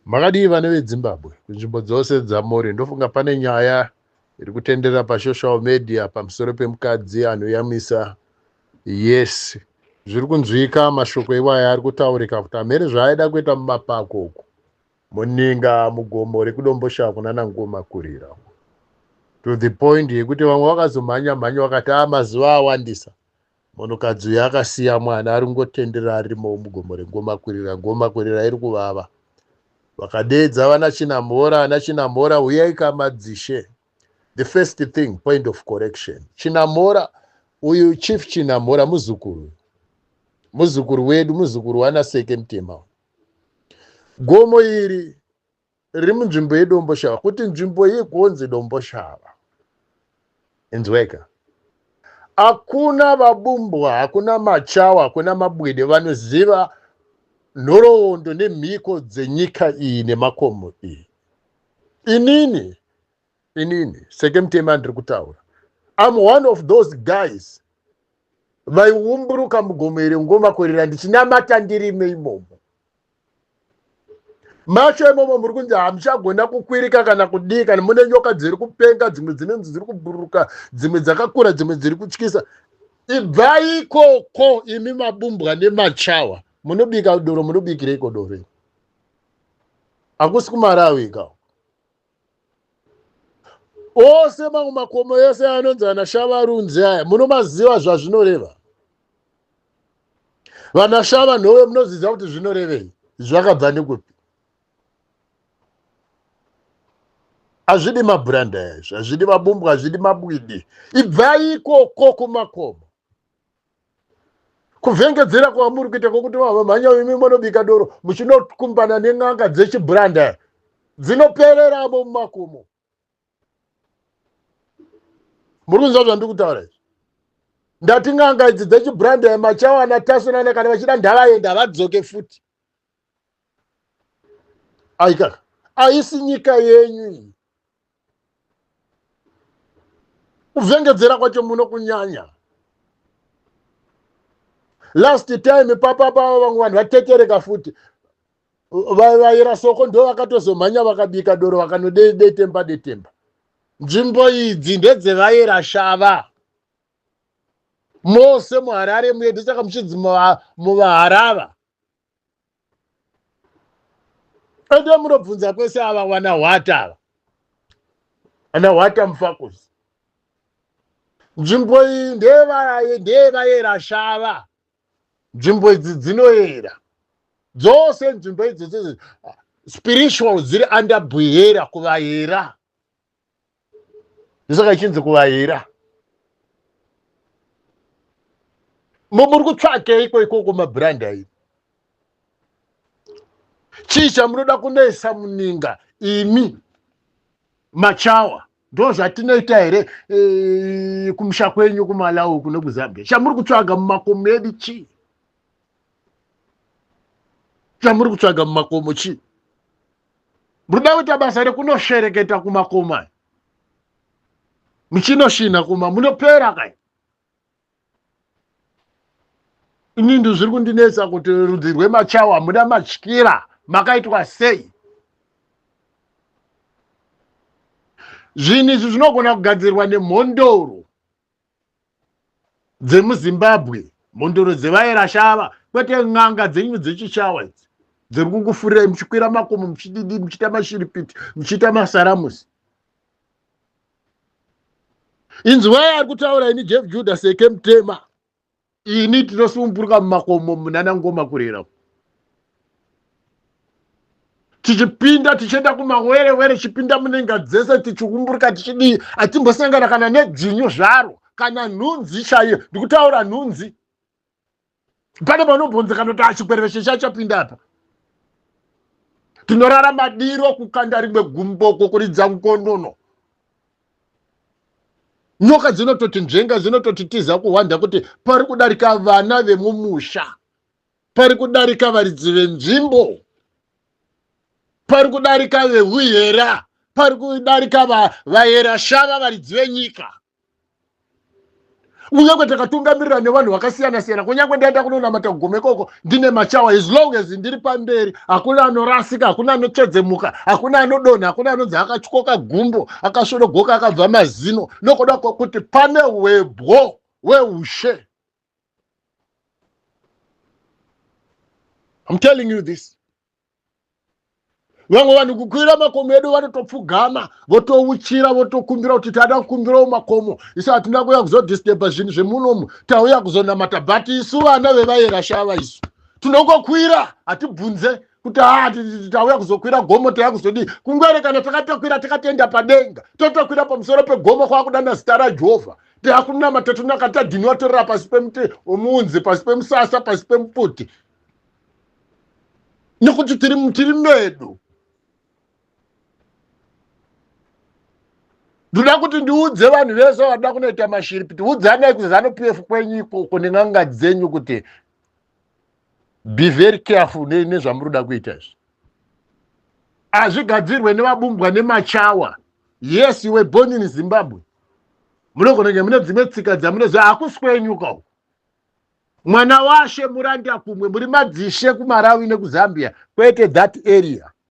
Makadii vana veDzimbabwe kunzvimbo dzose dzamuri? Ndofunga pane nyaya iri kutenderera pasocial media pamusoro pemukadzi anoyamwisa. Yes, zviri kunzwika mashoko iwaya ari kutaurika kuti hamene zvaaida kuita mumapako uku muninga mugomo rekuDomboshava kunana Ngoma kurira to the point yekuti vamwe vakazomhanya mhanya vakati a mazuva awandisa. Munhukadzi uyu akasiya mwana ari kungotenderera arimo mugomo reNgomakwirira. Ngomakwirira iri kuvava. Vakadeedza vana Chinamhora, ana Chinamhora huyai ka madzishe. The first thing, point of correction. Chinamhora, uyu Chief Chinamhora muzukuru. Muzukuru wedu, muzukuru wana Seke Mutema. Gomo iri riri munzvimbo yeDomboshava, kuti nzvimbo iyi igonzi Domboshava. Inzweka. Hakuna vabumbwa, hakuna machawa, hakuna mabwide vanoziva nhoroondo nemhiko dzenyika iyi nemakomo iyi. Inini, inini, Seke Mutema ndiri kutaura. I'm one of those guys vaiumburuka mugomo iri ngomakorera ndichinamata ndirime imomo. Macho imomo muri kunzi hamuchagona kukwirika kana kudii, kana mune nyoka dziri kupenga, dzimwe dzinonzi dziri kubhururuka, dzimwe dzakakura, dzimwe dziri kutyisa. Ibvai ikoko imi mabumbwa nemachawa, munobika doro, munobikireiko doro iri? Hakusi kuMalawi ka. Ose mamwe makomo ese anonzi ana Shavarunzi aya munomaziva zvazvinoreva. Vana Shava Nhove munoziva kuti zvinorevei, zvakabva nekupi. Hazvidi mabhuranda aya, hazvidi mabumbwa, hazvidi mabwidi. Ibvai ikoko kumakomo. Kuvhengedzera kwamuri kuita kwokuti mhamhanya imi munobika doro muchinokumbana nen'anga dzechibhuranda dzinopereramo mumakomo. Muri kunzwa zvandiri kutaura izvi? Ndati n'anga idzi dzechibhuranda yemachawana tasonana kana vachida ndavaenda havadzoke futi. Aikaka, haisi nyika yenyu iyi. Kuvhengedzera kwacho muno kunyanya. Last time papa pava vamwe vanhu vatetereka futi. Vaira soko ndo vakatozomhanya vakabika doro vakanodetemba detemba. Nzvimbo idzi ndedzevaira shava. Mose muHarare muye ndosaka muchinzi muvaharava. Ende munobvunza kwese ava wana hwata ava. Ana hwata mufakusi. Nzvimbo iyi ndeyevayera shava. Nzvimbo idzi dzinoyera. Dzose nzvimbo idzi dzose spiritual dziri under Buhera kuvayera. Ndosaka ichinzi kuvayera. Muri kutsvakeiko ikoko mabrand ayi? Chii chamunoda kunoisa muninga imi machawa? Ndo zvatinoita here kumusha kwenyu kuMalawi kuno kuZambia? Chamuri kutsvaga mumakomo edu chii? Chamuri kutsvaga mumakomo chii? Munoda kuita basa rekunoshereketa kumakomo aya, muchinoshinha kuma munopera kai. Ini ndizviri kundinetsa kuti rudzi rwemachawa hamuna matyira, makaitwa sei? Zvinhu izvi zvinogona kugadzirwa nemhondoro dzemuZimbabwe, mhondoro dzevaera shava, kwete n'anga dzenyu dzechichawa idzi dziri kukufurirai muchikwira makomo muchididi muchiita mashiripiti muchiita masaramusi. Inzwai ari kutaura ini Jeff Judah Seke Mutema. Ini tinosumburuka mumakomo munana Ngoma kurera. Tichipinda tichienda kumawere were tichipinda munenga dzese tichiumburuka tichidii atimbosangana kana nedzvinyu zvaro kana nhunzi chaiyo. Ndikutaura nhunzi. Pane panobvunza kana kuti achikwereveshe chachapinda apa. Tinorara madiro kukanda rimwe gumboko kuridza ngonono. Nyoka dzinototi nzvenga dzinototi tiza kuhwanda kuti pari kudarika vana vemumusha, pari kudarika varidzi venzvimbo, pari kudarika vehuyera, pari kudarika vayera shava varidzi venyika. Kunyange takatungamirira nevanhu vakasiyana siyana, kunyange ndaenda kunonamata kugome ikoko ndine machawa, as long as ndiri pamberi, hakuna anorasika, hakuna anotsvedzemuka, hakuna anodonha, hakuna anonzi akatyoka gumbo, akasvorogoka, akabva mazino, nokuda kwekuti pane webwo weushe. I'm telling you this. Vamwe vanhu kukwira makomo edu vanotopfugama, votouchira, votokumbira kuti tada kukumbirawo makomo, isu hatina kuuya kuzodisturba zvinhu zvemunomu, tauya kuzonamata. But isu vana vevayera shava, isu tinongokwira, hatibvunze kuti ha tauya kuzokwira gomo, tauya kuzodii. Kungwere kana takatokwira, takatoenda padenga, totokwira pamusoro pegomo, kwakudana zita raJehovha, takunamata, tonaka tadhiniwa, torera pasi pemuti wemuunzi, pasi pemusasa, pasi pemuputi, nekuti tiri medu. Ndoda kuti ndiudze vanhu vese vanoda kunoita mashiripiti, udzanai kuZanu PF kwenyu ikoko nen'anga dzenyu kuti be very careful nezvamuri kuda kuita izvi. Hazvigadzirwe nevabumbwa nemachawa. Yes, you were born in Zimbabwe, munogona kunge mune dzimwe tsika dzamunoziva, hakusi kwenyu ka uku. Mwana washe muranda kumwe, muri madzishe kuMarawi nekuZambia, kwete that area.